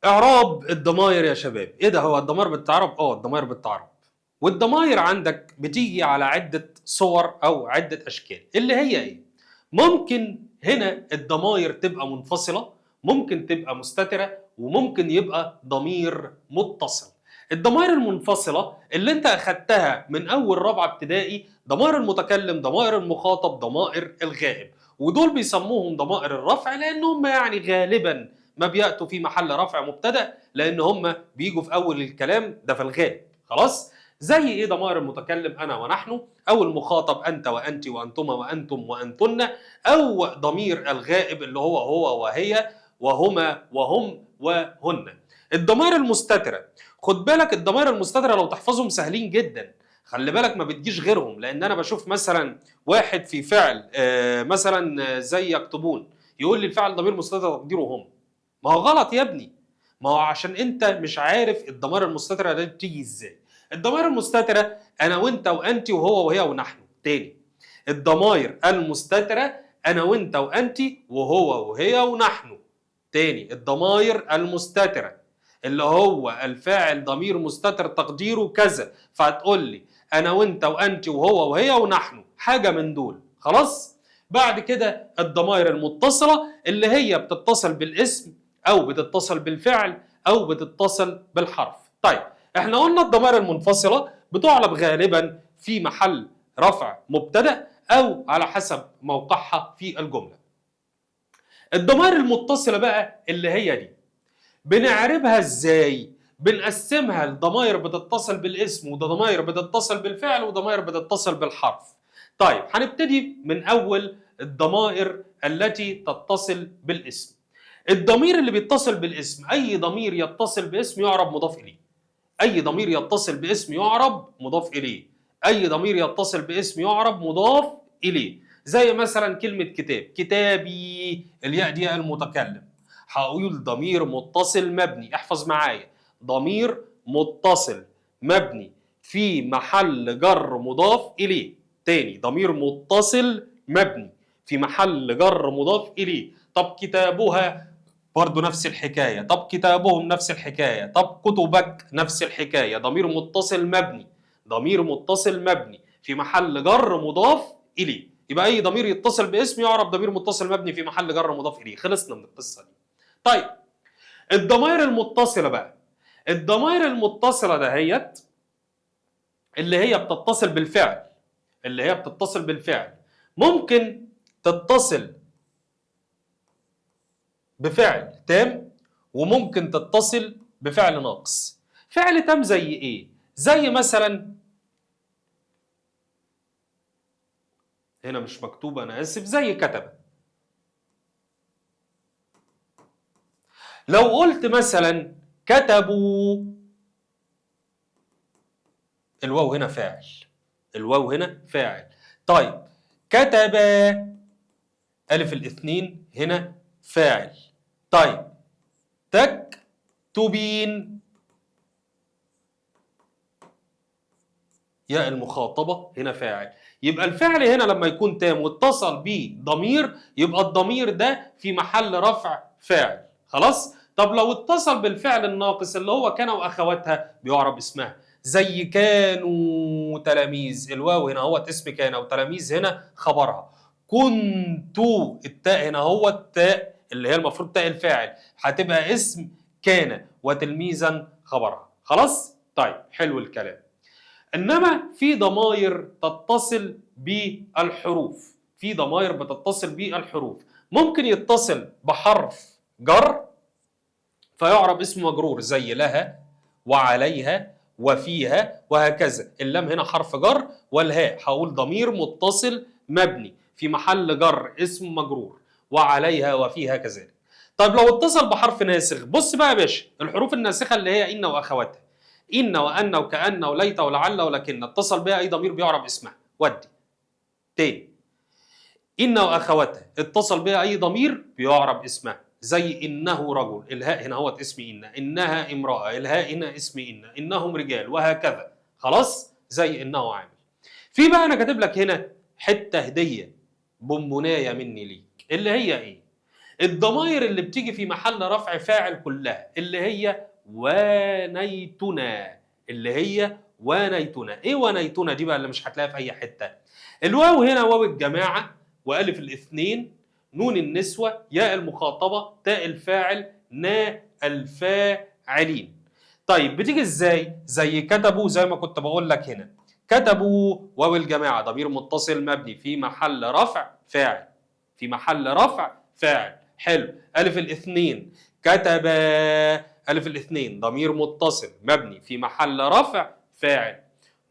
اعراب الضماير يا شباب. ايه ده؟ هو الضمائر بتتعرب؟ الضمائر بتتعرب. والضماير عندك بتيجي على عدة صور او عدة اشكال، اللي هي ايه؟ ممكن هنا الضماير تبقى منفصلة، ممكن تبقى مستترة، وممكن يبقى ضمير متصل. الضمائر المنفصلة اللي انت اخدتها من اول رابعة ابتدائي، ضمائر المتكلم، ضمائر المخاطب، ضمائر الغائب، ودول بيسموهم ضمائر الرفع لان هم يعني غالبا ما بيأتوا في محل رفع مبتدأ، لان هم بيجوا في اول الكلام ده في الغالب. خلاص؟ زي ايه ضمائر المتكلم؟ انا ونحن، او المخاطب انت وانت وانتما وانتم وانتن، او ضمير الغائب اللي هو هو وهي وهما وهم وهن. الضمائر المستترة، خد بالك الضمائر المستترة لو تحفظهم سهلين جدا، خلي بالك ما بتجيش غيرهم، لان انا بشوف مثلا واحد في فعل مثلا زي يكتبون، يقول لي الفعل ضمير مستتر تقديره هم. ما هو غلط يا ابني، ما هو عشان انت مش عارف الضمائر المستترة دي بتيجي ازاي. الضمائر المستترة انا وانت وانت وهو وهي ونحن. تاني، الضمائر المستترة انا وانت وانت وهو وهي ونحن. تاني، الضمائر المستترة اللي هو الفاعل ضمير مستتر تقديره كذا، فهتقول لي انا وانت وانت وهو وهي ونحن، حاجة من دول. خلاص؟ بعد كده الضمائر المتصلة اللي هي بتتصل بالاسم او بتتصل بالفعل او بتتصل بالحرف. طيب احنا قلنا الضمائر المنفصلة بتعرب غالبا في محل رفع مبتدأ او على حسب موقعها في الجملة. الضمائر المتصلة بقى اللي هي دي بنعربها ازاي؟ بنقسمها لضمائر بتتصل بالاسم، وضمائر بتتصل بالفعل، وضمائر بتتصل بالحرف. طيب هنبتدي من اول الضمائر التي تتصل بالاسم. الضمير اللي بيتصل بالاسم، اي ضمير يتصل باسم يعرب مضاف اليه. اي ضمير يتصل باسم يعرب مضاف اليه. اي ضمير يتصل باسم يعرب مضاف اليه. زي مثلا كلمة كتاب، كتابي، الياء دي المتكلم، هقول ضمير متصل مبني. احفظ معايا، ضمير متصل مبني في محل جر مضاف اليه. تاني، ضمير متصل مبني في محل جر مضاف اليه. طب كتابها برضو نفس الحكاية، طب كتابهم نفس الحكاية، طب كتبك نفس الحكاية. ضمير متصل مبني، ضمير متصل مبني في محل جر مضاف إليه. يبقى أي ضمير يتصل باسم يعرب ضمير متصل مبني في محل جر مضاف إليه. خلصنا من القصة دي. طيب الضمائر المتصلة بقى، الضمائر المتصلة دهيت اللي هي بتتصل بالفعل، اللي هي بتتصل بالفعل، ممكن تتصل بفعل تام وممكن تتصل بفعل ناقص. فعل تام زي ايه؟ زي مثلا هنا مش مكتوبة انا اسف، زي كتب. لو قلت مثلا كتبوا، الواو هنا فاعل، الواو هنا فاعل. طيب كتب، ألف الاثنين هنا فاعل. طيب تكتبين، ياء المخاطبة هنا فاعل. يبقى الفعل هنا لما يكون تام واتصل بضمير يبقى الضمير ده في محل رفع فاعل. خلاص؟ طب لو اتصل بالفعل الناقص اللي هو كان واخواتها بيعرب اسمها، زي كانوا تلاميذ، الواو هنا هو اسم كان وتلاميذ هنا خبرها. كنت، التاء هنا هو التاء اللي هي المفروض تاء الفاعل، هتبقى اسم كان وتلميذا خبرها. خلاص؟ طيب حلو الكلام. انما في ضمائر تتصل بالحروف، في ضمائر بتتصل بالحروف، ممكن يتصل بحرف جر فيعرب اسم مجرور زي لها وعليها وفيها وهكذا. اللام هنا حرف جر والهاء هقول ضمير متصل مبني في محل جر اسم مجرور، وعليها وفيها كذلك. طيب لو اتصل بحرف ناسخ، بص بقى يا باشا الحروف الناسخة اللي هي إن وأخواتها، إن وأن وكأن وليت ولعل ولكن، اتصل بها أي ضمير بيعرب اسمها. ودي تاني، إن وأخواتها اتصل بها أي ضمير بيعرب اسمها، زي إنه رجل، الهاء هنا هو اسم إن، إنها امرأة، الهاء هنا اسم إن، إنهم رجال، وهكذا. خلاص؟ زي إنه عامل. في بقى أنا كاتب لك هنا حتة هدية بونبوناية مني ليك، اللي هي إيه؟ الضمائر اللي بتيجي في محل رفع فاعل كلها، اللي هي وانيتنا، اللي هي وانيتنا. ايه وانيتنا دي بقى اللي مش هتلاقيها في اي حتة؟ الواو هنا واو الجماعة، والف الاثنين، نون النسوة، ياء المخاطبة، تاء الفاعل، نا الفاعلين. طيب بتيجي ازاي؟ زي كتبوا، زي ما كنت بقول لك هنا كتبوا، واو الجماعة ضمير متصل مبني في محل رفع فاعل، في محل رفع فاعل. حلو. ألف الاثنين، كتب، ألف الاثنين ضمير متصل مبني في محل رفع فاعل.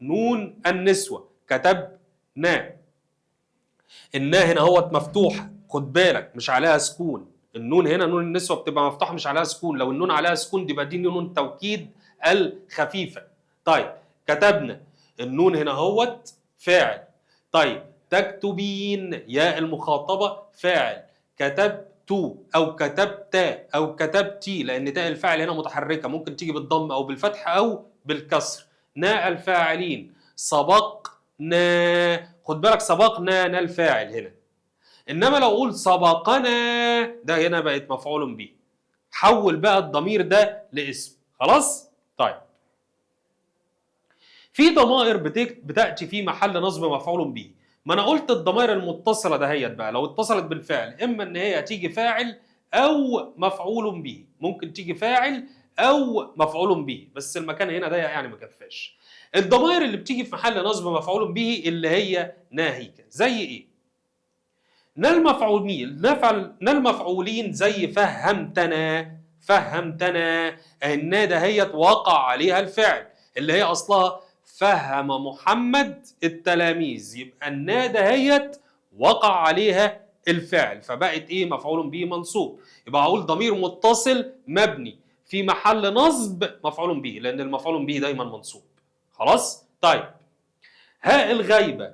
نون النسوة، كتبنا، النا هنا هوت مفتوحة، خد بالك مش عليها سكون. النون هنا نون النسوة بتبقى مفتوحة مش عليها سكون، لو النون عليها سكون دي بقى دي نون توكيد الخفيفة. طيب كتبنا، النون هنا هوت فاعل. طيب تكتبين، ياء المخاطبة فاعل. كتبت أو كتبت أو كتبتي، لأن تاء الفاعل هنا متحركة، ممكن تيجي بالضم أو بالفتح أو بالكسر. ناء الفاعلين، سبقنا، خد بالك سبقنا نا الفاعل هنا، إنما لو أقول سبقنا ده هنا بقت مفعول به. حول بقى الضمير ده لاسم. خلاص؟ طيب في ضمائر بتأتي في محل نصب مفعول به. ما انا قلت الضمائر المتصلة دهيت بقى لو اتصلت بالفعل اما ان هي تيجي فاعل او مفعول به، ممكن تيجي فاعل او مفعول به، بس المكان هنا ضيق يعني ما كفاش. الضمائر اللي بتيجي في محل نصب مفعول به اللي هي ناهيك، زي ايه؟ نا المفعولين، نا المفعولين زي فهمتنا، فهمتنا، النا دهيت وقع عليها الفعل اللي هي اصلها فهم محمد التلاميذ، يبقى النا دهيت وقع عليها الفعل فبقت ايه؟ مفعول به منصوب. يبقى هقول ضمير متصل مبني في محل نصب مفعول به، لان المفعول به دايما منصوب. خلاص؟ طيب هاء الغيبة،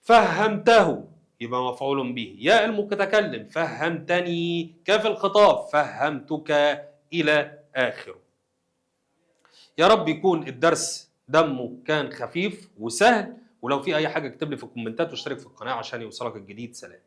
فهمته يبقى مفعول به. ياء المتكلم، فهمتني. كاف الخطاب، فهمتك، الى اخره. يا رب يكون الدرس دمه كان خفيف وسهل، ولو في اي حاجة اكتب لي في الكومنتات واشترك في القناة عشان يوصلك الجديد. سلام.